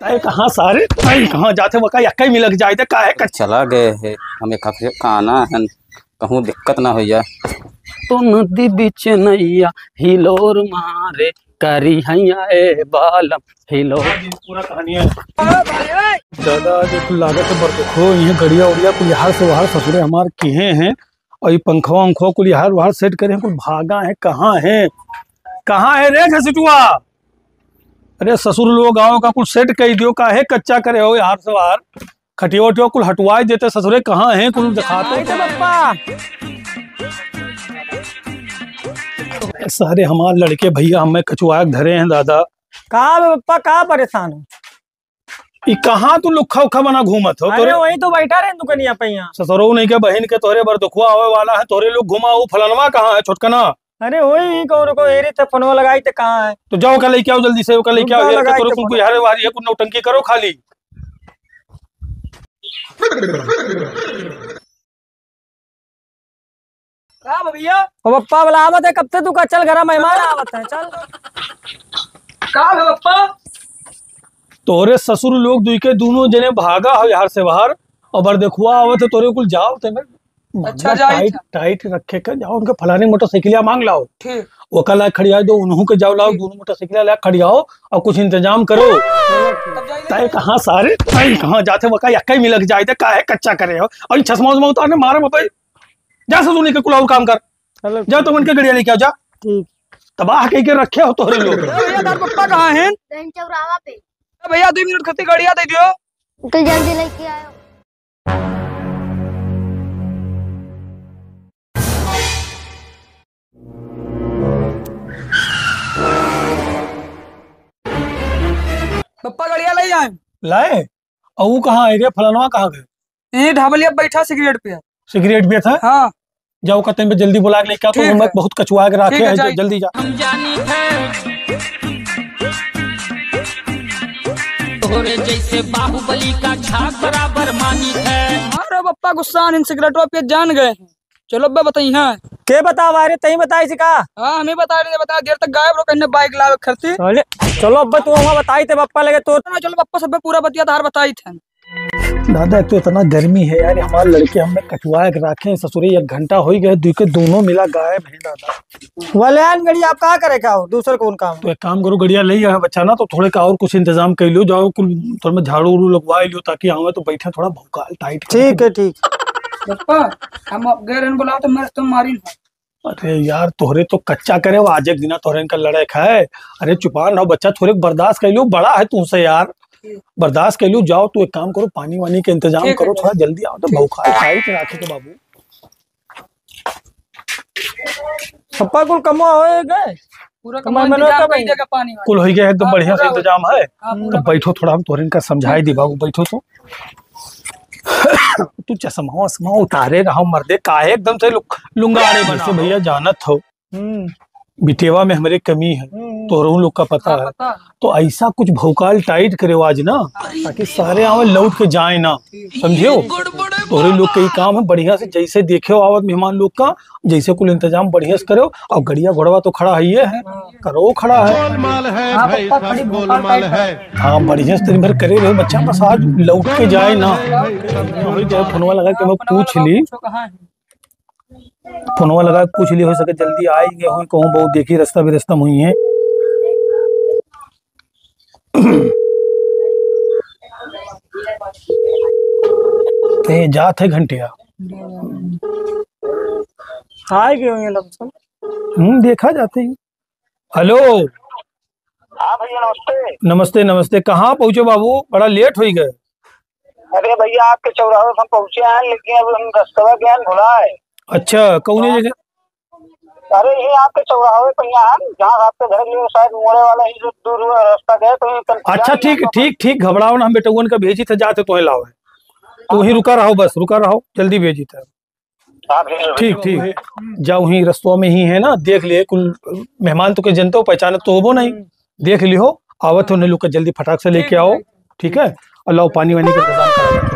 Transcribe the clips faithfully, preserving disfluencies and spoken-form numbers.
अरे कहाँ सारे, अरे कहाँ जाते वका यक्का ही मिलक जाए थे, काहे कच- चला गए है, हमें खा के खाना है, कहूँ दिक्कत ना हो जाए। तो नदी बीच नैया हिलोर मारे, करी हैया ए बालम हिलोर। पूरा कहानी है। दादा, जो कुल लागत है बरदखुआ, इहे गड़िया उड़िया कुल यार से वहार ससुरे हमार किहे हैं, और ये पंखवा उंखवा कुल यार वहार set करे हैं, कुल भागा है, कहाँ है, कहाँ है रे घसीटुआ? अरे ससुर लोग आओ का कुल set कइ दियो, काहे कच्चा करे हो यार सवार? खटिया उटिया कुल हटवाए देते ससुरे, कहाँ है कुल दिखाते। आई तो बप्पा। सारे हमार लड़के भैया हमें कचुआ के धरे हैं दादा। का बे बप्पा, का परेशान हो? ई कहाँ तू लुक्खा उक्खा बना घूमत हो? अरे तोरे वही तो बैठा रहे दुकनिया पे यहाँ। ससुरो नहीं के बहिन के तोरे बरदखुआ आवे वाला है, तोरे लोग घुमाओ, फलनवा कहाँ है छोटकना? अरे वही कौन को एरी थे फोनवा लगाई थे कहाँ है? तो जाओ का लेके आओ जल्दी से, ओका लेके आओ, रुक जा, ये लगाई तोरे थे कुल फोन। गुहारे वारी है, कुल नौटंकी करो खाली। का बा भैया? ओ बप्पा बुलावत है, कब से तू का चल घरा मेहमान आवत है, चल। का बा बप्पा? तोरे ससुर लोग दुई के दोनों जने भागा हो यार से बाहर, और बरदखुआ आवत है तोरे कुल जाओ ते में अच्छा, जाई tight, था। Tight रखे के जाओ, उनके फलाने मोटरसाइकिलिया मांग लाओ। ठीक। ओका ला खड़िया दो, उन्हों के जाओ लाओ, ठीक। दोनों मोटरसाइकिल ला खड़ियाओ और कुछ इंतजाम करो। तब जाई तय कहाँ सारे, तय कहाँ जाते वका यक्का ही मिलक जाए थे, काहे कच्चा करे हो? और ये चश्मा उश्मा उतारने मारे बापा। जा ससुर के कुल और काम कर। चलो। जा तो उनके गड़िया लेके आओ, जा। ठीक। तबाह कह के रखे हो तोहरे लोग। ए भैया, तार पप्पा कहाँ हैं? बहन चौराहा पे। ए भैया, दो मिनट खातिर गड़िया दे दियो। अंकल, जल्दी लेके आयो। पप्पा, गड़िया ले आए। लाए? और वो कहाँ है रे? फलानवा कहाँ गए? यहीं ढाबलिया बैठा, सिगरेट पिया। सिगरेट पिया था? हाँ। जाओ, कहते हैं, जल्दी बुला के लेके आओ, तो ठीक हम है। बहुत कचुआ के राखे ठीक है, हैं, जाइए। जल्दी जा। हम जानी थे तोरे जैसे बाहुबली का छाप बराबर मानी थे। अरे बप्पा, गुस्सा नहीं, सिगरेटवा पिए जान गए हैं। चलो अब्बा बताई, हाँ। के बतावा रे, तई बताई सी का? हाँ, हमें बता रहे, बता देर तक गायब रहो, कहीं बाइक लावे खरती। चले, चलो अब्बा, तू वहाँ बताई थे बप्पा लगे तो। ना, चलो बप्पा सब पूरा बतिया तार बताई थे। दादा, एक तो इतना गर्मी है यार, हमारे लड़के हमें कचुआ के राखे हैं ससुरे, एक घंटा हो ही गया, दुई के दोनों मिला गायब हैं दादा। वल्यान गड़ी आप का करे का हो, दूसर कौन काम? तो एक काम करो, गड़िया ले आया बच्चा ना, तो थोड़े का और कुछ इंतजाम कर लियो, जाओ कुल थोड़ा में झाड़ू उड़ू लगवा लियो, ताकि आवे तो बैठे थोड़ा भौकाल tight करके। ठीक है, ठीक। पप्पा, हम गए रहन बुलाओ तो मैं तो मारी ना। अरे यार, तोहरे तो कच्चा करे, वो आज एक दिना तोहरे इनका लड़ाई खाए। अरे चुपान रहो बच्चा, थोड़े बर्दाश्त कर लियो, बड़ा है तुमसे यार, बर्दाश्त कर लियो। जाओ, तू एक काम करो, पानी वानी के इंतजाम ठीक है, करो, ठीक। थोड़ा जल्दी आओ तो ठीक। भौकाल tight राखे के बाबू। पप्पा कुल कमवा होए गए? पूरा कमवा कमवा में इंतजाम नौका कर भाई। देगा पानी वाला। कुल होई गया, एकदम हाँ, बढ़िया से पूरा हो इंतजाम है। हाँ, तो पूरा बैठो, थोड़ा हम तोहरे इनका समझाई दी बाबू, बैठो तो। तू चश्मा वश्मा उतारे रहो मर्दे, काहे एकदम से लु-, लुंगारे बना से हो? भैया जानत हो, हम्म। बिटेवा में हमरे कमी है, हम्म। तोहरों लोग का पता हाँ, है। पता है। तो ऐसा कुछ भौकाल tight करे आज ना, ताकि सारे आवे लौट के जाए ना, समझियो? तोहरे लोग के ही काम है, बढ़िया से जैसे देखे हो आवत मेहमान लोग का, जैसे कुल इंतजाम बढ़िया से करो, और गड़िया घोड़वा तो खड़ा है, ये है, करो खड़ा है। गोलमाल है हाँ, भाई पप्पा, सब थोड़ी भौकाल गोलमाल tight है। हाँ, बढ़िया से दिन भर करे रहो बच्चा, बस आज लौट के जाए ना। वही तो फोनवा लगा के मैं पूछ ली। पूछो कहाँ है? फोनवा लगा के पूछ ली, हो सके जल्दी आई गए हो, कहूँ बहुत देखी रास्ता भी रास्ता में हुई है। ते जात है घंटिया। आए गए होंगे लमसम। हम्म, देखा जाते हैं। हेलो। हाँ भैया, नमस्ते। नमस्ते, नमस्ते। कहाँ पहुँचे बाबू? बड़ा लेट होई गए। अरे भैया, आपके चौराहे पर हम पहुँचे हैं, लेकिन अब हम रस्तवा गए हैं, भुलाए। अच्छा, कौने जगह? अरे, ये आपके चौराहे पर यहाँ है, जहाँ आपके घर के लिए शायद मुड़े वाला ही जो दूर हुआ रास्ता गए, तो ये कल अच्छा, ठीक, ठीक, ठीक, घबराओ ना, हम बेटउवन का भेजी थे, जाते तोहे लावे। तो वहीं रुका रहो, बस रुका रहो, जल्दी भेजी थे। हाँ, ठीक, ठीक। जाओ, वहीं रस्तवा में ही है ना, देख लिए, कुल मेहमान तो के जनते हो, पहचाने तो होबो नहीं, देख लिहो, आवत हो, उन्हें लोग के जल्दी फटाक से लेके आओ, ठीक है? और लाओ, पानी वानी का इंतजाम करा।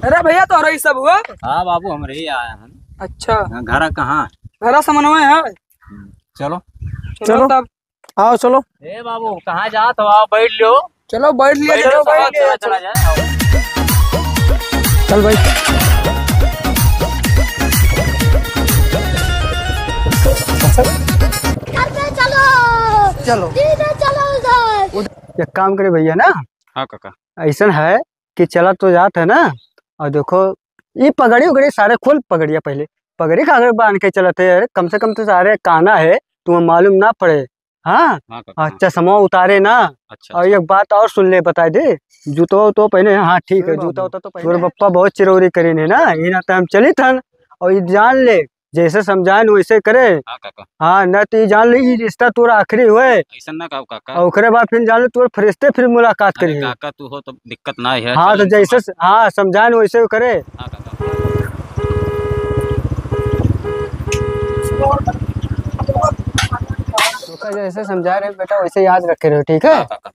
अरे भैया, तोहरा ही सब हुआ? हाँ बाबू, हमरे ही आया है। अच्छा। हाँ, घरा कहाँ? घरा समनवा है। चलो। चलो चलो। तब। आओ, चलो। ए बाबू, कहाँ जात हो? आओ, बैठ लो। चलो, बैठ लिया, बैठ चलो, लो, बैठ साहब, लिया, चला, चलो। चला जाए, आओ। चल भाई। अरे चलो। चलो। सीधे चलो उधर। एक काम करे भैया ना। हाँ काका। ऐसन है कि चला तो जात है ना, और देखो, ई पगड़ी उगड़ी सारे खोल पगड़िया पहले। पगड़ी का अगर बांध के चलत है, अरे कम से कम तो सारे काना है, तुम्हें मालूम ना पड़े। हाँ? हाँ, काका, हाँ, हाँ। चश्मा उतारे ना। अच्छा, और अच्छा। एक बात और सुन ले, बताई दे, जूतो तो पहने, हाँ, ठीक है, अरे जूता बाबू। उता तो पहने। तोर बप्पा बहुत चिरौरी करीन है ना, ये ना तो हम चलित हन, और ये जान ले, जैसे समझाएन वैसे करे। हाँ, काका। हाँ, ना तो ये जान ले, ये रिश्ता तोर आखिरी होए। ऐसन ना कहो, काका। और ओकरे बाद फिर जान ले, तोर फरिश्ते फिर मुलाकात अरे, करिहैं। काका, तू हो तो दिक्कत ना है, हाँ, तो चलो, जैसे समझ- स-, हाँ, समझाएन वैसे करे। हाँ, काका। तोका जैसे समझा रहे बेटा, वैसे याद रखे रहो, ठीक है? हाँ, काका।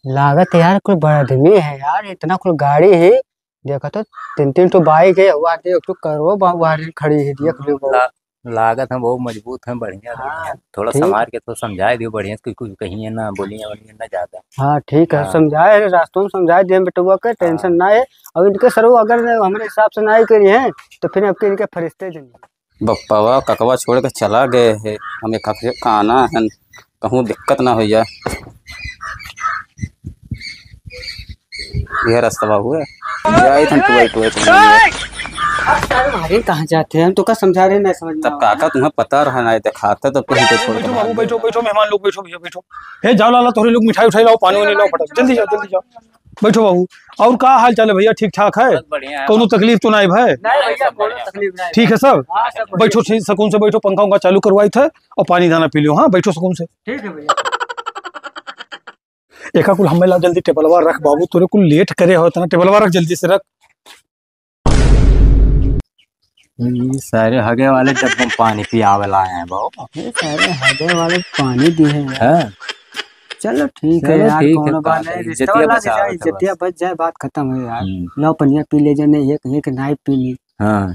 लागत है यार, कोई बड़ा आदमी है यार, इतना कोई गाड़ी है, देखा तो तीन तीन ठो bike है, वो आगे एक ठो करवो बा-, वाहन खड़ी है, देख लो। ला-, लागत है बहुत मजबूत है, बढ़िया हाँ, है। थोड़ा ठीक। संभाल के तो समझाए दियो बढ़िया से, कोई कहीं ना बोलिए, बोलिए ना ज्यादा। हाँ, ठीक है, हाँ। समझाए है, रास्तों में समझाए दिए बेटुआ के, हाँ। Tension ना है। अब इनके सरऊ अगर हमरे हिसाब से ना ही करी है, तो फिर आपके इनके फरिश्ते देंगे। बप्पवा ककवा छोड़ के चला गए है, हम एक हफ्ते का आना है, कहूँ दिक्कत ना हो जाए। यह रास्ता हुआ है, जाए थन टुआई टुआई टुआई। अब सारे हमारे कहाँ जाते हैं, हम तो का समझा रहे हैं, नहीं समझ में तब आ रहा। काका तुम्हें पता रहा ना, दिखाते तो कहीं तो छोड़ के बैठो बाबू, भाग गए। बैठो, बैठो, मेहमान लोग, बैठो भैया, बैठो। हे, जाओ लाला, तोहरे लोग मिठाई उठाई लाओ, पानी वानी लाओ फटाफट, जल्दी जाओ, जल्दी जाओ। बैठो बाबू, और का हाल चाल है भैया, ठीक ठाक है? बहुत बढ़िया है। कौनो तकलीफ तो नाई भाई? नहीं भैया, सब कौनो बढ़िया। तकलीफ नहीं। ठीक है सब? हाँ, सब बढ़िया। बैठो, ठीक, सुकून से बैठो, पंखा उंखा चालू करवाई थे और पानी दाना पी लियो। हाँ, बैठो सुकून से। ठीक है भैया। एका कुल हमें ला जल्दी टेबलवा रख बाबू, तोरे कुल लेट करे हो तना, टेबलवा रख जल्दी से रख। ये सारे हगे वाले डब्बे में पानी पियावे ला आए हैं बाबू। ये सारे हगे वाले पानी दिए हैं यार। हाँ। चलो ठीक है चलो यार, ठीक है, कौनो का बात करी, नहीं, रिश्ता इज्जतिया वाला बचावे जाए, के बस। इज्जतिया बच जाए, बात खत्म हो यार। हम्म। लो पनिया पी ले जाने, एक, एक नाई पी ली। हाँ।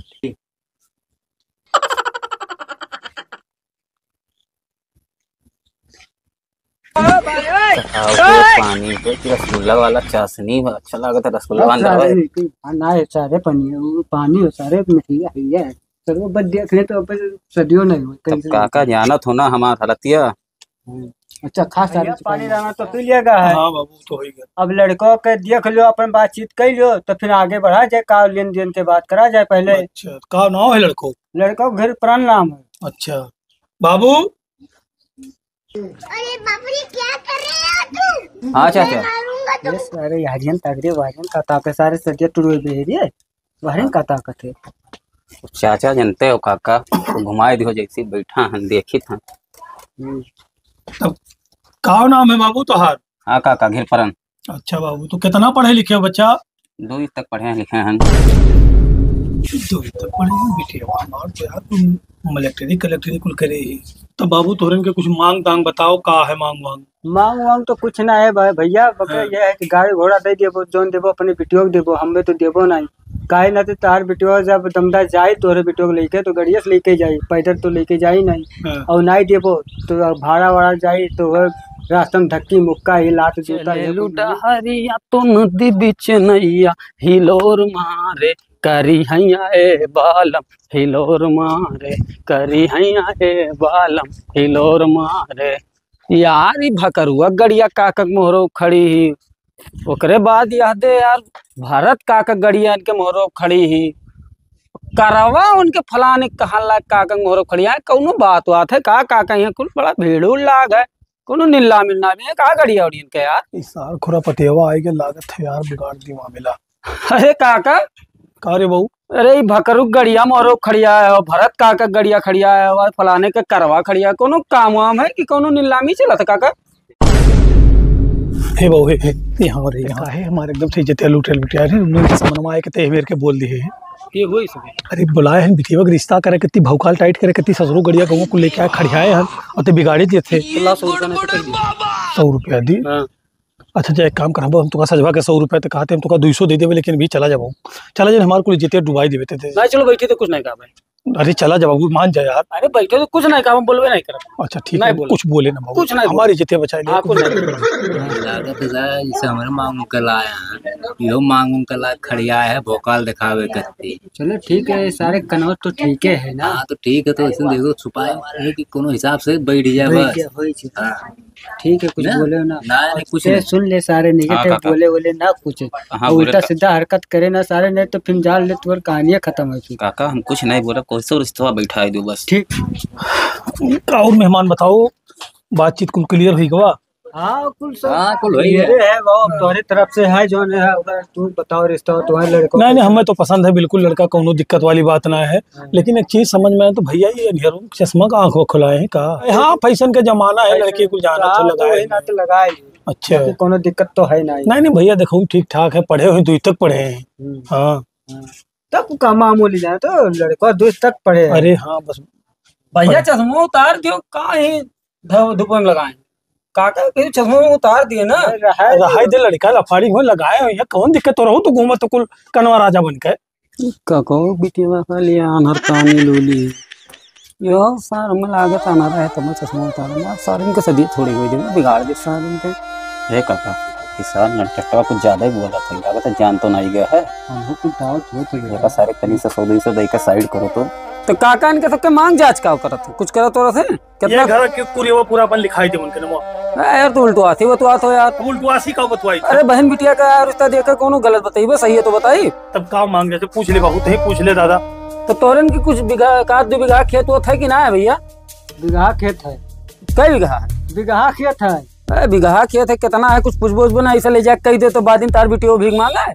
चखाओ के पानी के कि रसगुल्ला वाला चाशनी बा, अच्छा लागत है रसगुल्ला बस अंदर सारे है। नीचे, हाँ, ना है, सारे पानी है, वो पानी हो, सारे मिठिया है, ये है। सर, वो बस देख ले तो अब सदियों नहीं हुई, तब कैसे काका नहीं? जानत हो ना हमार हालतिया। हम्म। अच्छा, खा सारे भैया, पानी पानी। दाना तो पी लिया गया है। हाँ बाबू, तो हो ही गया। अब लड़कों के देख लो, अपन बातचीत कर लो, तो फिर आगे बढ़ा जाए, का लेन देन के बात करा जाए पहले। अच्छा, का नाम है लड़कों? लड़कों के घर प्राण नाम है। अच्छा बाबू, अरे बाप रे, क्या कर रहे हो तुम? हाँ, चाचा। मैं मारूंगा तुमको। ये सारे यारियन ताकरे वारियन का ताकत, सारे सदिया टुरवे बेहरिए, वारियन का ताकत है। चाचा जानते हो काका, तो घुमाए दियो जैसे बैठा हैं, देखित हैं। हम्म। तब का नाम है बाबू तोहार? हाँ काका, घिरपरन। अच्छा बाबू, तो कितना पढ़े लिखे हो बच्चा? दो तक पढ़े लिखे हैं। दो तक पढ़े हैं बेटे, हमार तो यार तुम मलेक्ट्री कलेक्ट्री कुल करे ही। तब बाबू तोहरन के कुछ मांग तांग बताओ, का है मांग वांग? मांग वांग तो कुछ ना है भाई, भैया, बस हाँ। ये है कि गाड़ी घोड़ा दे देबो, जौन देबो अपने बिटियों को देबो, हमें तो देबो नहीं। काहे ना तो तार बिटियों जब दमदा जाई तोहरे बिटियों को लेके तो गड़िया से लेके जाई, पैदल तो लेके जाई नहीं। हाँ। और नहीं देबो तो भाड़ा वाड़ा जाई तो वह रास्ता में धक्की मुक्का ही लात जूता चले ही लूटा कुल। हरिया तो नदी बीच नैया हिलोर मारे करी हैया ए बालम हिलोर मारे करी हैया ए बालम हिलोर मारे। यार, ई भकरुआ गड़िया काका के मोहरो खड़ी ही। ओकरे बाद यह दे यार, भरत काका गड़िया इनके मोहरो खड़ी ही। करवा उनके फलाने कहाँ लाग काका के मोहरो खड़ी है। कौनो बात बात है का काका, यहाँ कुल बड़ा भीड़ उड़ लाग है। कौनो निल्ला मिल्ला में है का गड़िया उड़ियन के यार? ई सार खुरापतियावा आए के लागत है यार, बिगाड़ दी मामला। अरे काका। का रे बहू? अरे ई भकरुक गड़िया मोरो खड़िया है, और भरत काका गड़िया खड़िया है, और फलाने के करवा खड़िया है। कौनो काम वाम है कि कौनो नीलामी चलत है काका? हे बहू, हे, हे, यहाँ रे, यहाँ। काहे हमारे एकदम से इज्जतिया लूटे लुटिया रे, उन्होंने समनवा आए के ते मेरे के बोल दिए। ये हुई सब। अरे बुलाए हैं बिटिया के रिश्ता करे, कितनी भौकाल टाइट करे, कितनी ससुरो गड़िया कहूँ को लेके आए, खड़ियाए हैं, और ते बिगाड़ी दिए थे। ला सौ रुपया नहीं तो कह दिया। सौ रुपया दी? हाँ। अच्छा, जा एक काम कर, हम, हम तुका सजवा के सौ रुपया ते कहते, हम तुका दुई सौ दे देबे, लेकिन भी चला जाबो, चला जाए, हमारे कुल इज्जतिया डुबाई देबे ते, ते। नहीं, चलो बैठे तो कुछ नहीं कहा भाई। अरे चला जा बाबू, मान जा यार। अरे बैठो तो कुछ नहीं कहा, हम बोलबे नहीं करब। अच्छा ठीक नहीं है, बोले। कुछ बोले ना बाबू, कुछ नहीं बोले। हमारी इज्जत बचाई ले, हाँ, कुछ कुछ बोले ना। लागत है जैसे हमारे मांग के लाया है, यो मांग के ला खड़िया है, भोकाल दिखावे करती। चलो ठीक है, सारे कनौत तो ठीक है ना? हाँ, तो ठीक है, तो ऐसे देखो, छुपाए मारे है कि कोनो हिसाब से बैठ जाए बैठ बस। जाए, होई जाए। हाँ। ठीक है, कुछ ना? बोले ना। ना, नहीं, कुछ ते नहीं। सुन ले सारे, नहीं हाँ, ते काका। बोले, बोले ना कुछ। हाँ, और बोले उल्टा का- सीधा हरकत करे ना सारे, नहीं तो फिर जान ले, तुम्हारी कहानियाँ खत्म हो चुकी। काका, हम कुछ नहीं बोला, कोई से रिश्तवा बैठा दो बस। ठीक। और मेहमान बताओ, बातचीत कुल clear हुई गवा? हाँ, कुल सब हाँ, कुल वही है। मेरे है, वो अब तोहरे तरफ से है, जौन है, अगर तू बताओ रिश्ता हो, तुम्हारे लड़कों नहीं, का। नहीं, हमें तो पसंद है बिल्कुल लड़का, कौनो दिक्कत वाली बात ना है। हाँ। लेकिन एक चीज समझ में आए तो भैया, ये अनिहरो चश्मा का आंख खुलाए हैं का? हाँ, fashion का जमाना है, fashion लड़के कुल जाना का तो तो लगाए वही हैं। ना तो लगाए ही। अच्छा। बाकी कौनो दिक्कत तो है नहीं। नहीं, नहीं भैया, देखो ठीक ठाक है, पढ़े हुए, दुई तक पढ़े हैं। हम्म। हाँ। हाँ। तब का मामूली जाए तो लड़का दुई तक पढ़े हैं। अरे हाँ, बस भैया, पढ़े। चश्मा उतार दियो, का ही धुप में लगाए। काका के चश्मा उतार दिए ना। अरे रहाई रहाई दे। दे, लड़का लफाड़ी हो लगाए हो, यहाँ कौन दिक्कत हो रहू, तू घूमत तो कुल कनवा राजा बन के। काको बिटिया खाली आन्हर कानी लूली। यो सार में लागत आन्हर है, तब चश्मा उतार ना, सार इनके सदी थोड़ी हुई दे, बिगाड़ दे सार इनके। हे काका, ये सार नटचटवा कुछ ज्यादा ही बोला था, लागत है जान तो नहीं गया है। हमको कुछ doubt हो तो गया। देखा सारे कनी से सौ दो सौ दे के side करो तो। तो काका इनके सबके मांग जांच का करत है? कुछ करत हो रहे? कितना ये घर के कुरियवा पूरा अपन लिखाई दे उनके नमो। ए यार, तू उल्टवासी बतवात हो यार। हम उल्टवासी का बतवाई? अरे बहन बिटिया का यार रिश्ता देखे कोनो गलत बताई, बस सही है तो बताई। तब का मांग जांच पूछ ले बाबू, तहीं पूछ ले दादा। तो तोरन की कुछ बीघा, एक आध दो बीघा खेत वो था कि ना है भैया? बीघा खेत है। कै बीघा है? बीघा खेत है। ए, बीघा खेत है, कितना है, कुछ पूछबो उछबो ना, ऐसे ले जाके कही दे तो बाद में तार बिटियो भीख मांगा है।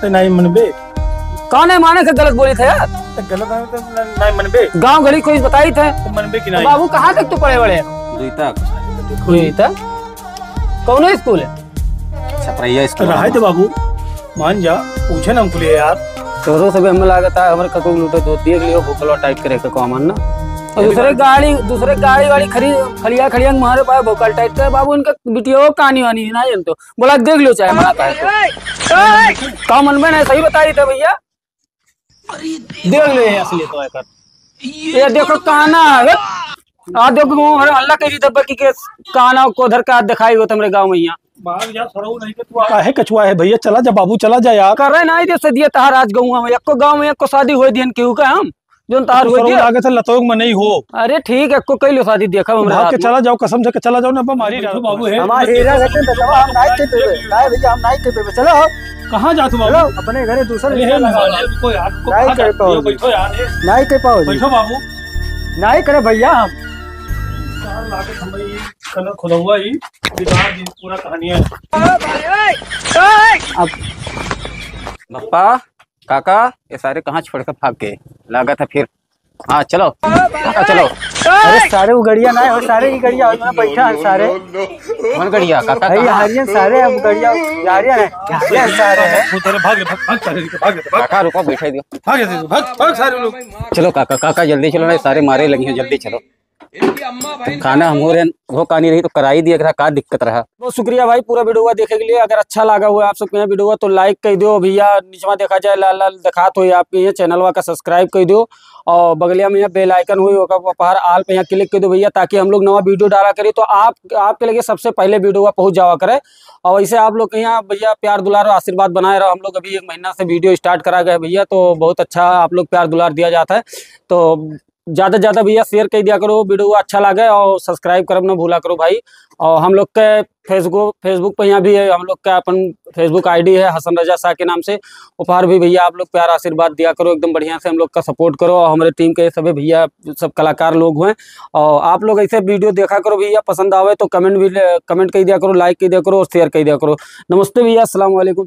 ते नहीं मनबे। कौन है माने से गलत बोली थे यार? ते गलत है तो न-, नहीं मनबे। गांव गली कोई बताई थे? ते मनबे कि तो नहीं? बाबू कहाँ तक तू पढ़े बड़े? दुई तक। दुई तक? कौनो स्कूल है? छपरैया स्कूल। रहाई दे बाबू, मान जा, पूछे ना कुलिया यार। तोरो से भी हमें लागत है, हमारे कको लूटे तो देख लियो, भूखलवा type करे के कॉमन ना। और ये दूसरे बात गाड़ी, दूसरे गाड़ी वाड़ी खड़ी, खड़िया, खड़िया मारे पाए भोकाल type के, बाबू इनका बिटिया कानी वानी है ना, ये तो बोला देख लियो चाहे मना पाए तो। कॉमन में नहीं, सही बताई थे भैया। देख ले ये असली तो एकर। ये देखो काना है। आ देखो वो हमारे हल्ला करी दब्बा की के काना को धर के हाथ दिखाई हो तुम्हारे गाँव में यहाँ। बाहर जा, सड़ऊ नहीं के तू आ। काहे कछुआ है भैया? चला जा बाबू, चला जा यार। करे ना दे से दिए तहार आज गाँव में, एको गाँव में एको शादी होई दिहन केहू का हम, जोन तहार तू होई सड़ऊ दिया। लागे से लतोग में नहीं हो। अरे ठीक है, को कई लो शादी देखा हमरे भाग के हाथ में। चला जाओ, कसम से के चला जाओ ना, अब मारी बैठो डालो। बाबू, हे, हमारे बैठो, हीरा बैठो, रहते तो बैठो, बताओ, हम नाई के बैठो, पेबे, नाई भैया, हम नाई के पेबे, चलो। कहाँ जात हो बाबू? चलो, अपने घरे दूसरा अरे, रिश्ता हे, लगा। नाई कर पाओ। बैठो यार, हे। नाई कर पाओ जी। बैठो बाबू। नाई करे भैया हम। यार, लागत हमें ये कलर खुदा हुआ ही, बिगाड़ दी पूरा कहानियाँ। अब बप्पा, काका, ये सारे कहाँ छोड़ के भाग गए? लागत है फिर। हाँ, चलो। काका, चलो। अरे सारे उगड़िया ना हो, सारे ही गड़िया हो, यहाँ बैठा है सारे। कौन गड़िया? काका, अरे कहाँ? हरियन सारे, हम गड़िया, हरियन है, हरियन सारे हैं। भाग, भाग, भाग, सारे, भाग, भाग। काका, रुको, बैठे दियो। भाग, भाग, भाग सारे लोग। चलो काका, काका, जल्दी चलो ना, सारे मारे लगी हैं, जल्दी चलो। खाना हम हो रहे, हो कानी रही तो कराई दिया, का दिक्कत रहा। बहुत शुक्रिया भाई पूरा video देखे के लिए। अगर अच्छा लगा हुआ आप सबके यहाँ video तो like कर दो भैया, नीचवा देखा जाए लाल लाल दिखात हो आपके यहाँ, channel वा का subscribe कर दो और बगलिया में यहाँ bell icon हुई ओकर ऊपर all पे यहाँ click कर दो भैया, ताकि हम लोग नवा video डाला करें तो आप, आपके लगे सबसे पहले video पहुँच जावा करे। और वैसे आप लोग के यहाँ भैया प्यार दुलार और आशीर्वाद बनाए रहो। हम लोग अभी एक महीना से video start करा गए भैया, तो बहुत अच्छा आप लोग प्यार दुलार दिया जाता है। तो ज़्यादा से ज़्यादा भैया share कर दिया करो, video अच्छा लगे और subscribe करब ना भूला करो भाई। और हम लोग के Facebook, Facebook पे यहाँ भी है, हम लोग का अपन Facebook ID है हसन रजा शाह के नाम से। ऊपर भी भैया आप लोग प्यार आशीर्वाद दिया करो, एकदम बढ़िया से हम लोग का support करो और हमारे team के सभी भैया सब कलाकार लोग हुए और आप लोग ऐसे video देखा करो भैया, पसंद आवे तो comment भी, comment कर दिया करो, like कर दिया करो और share कर दिया करो। नमस्ते भैया, अस्सलाम वालेकुम।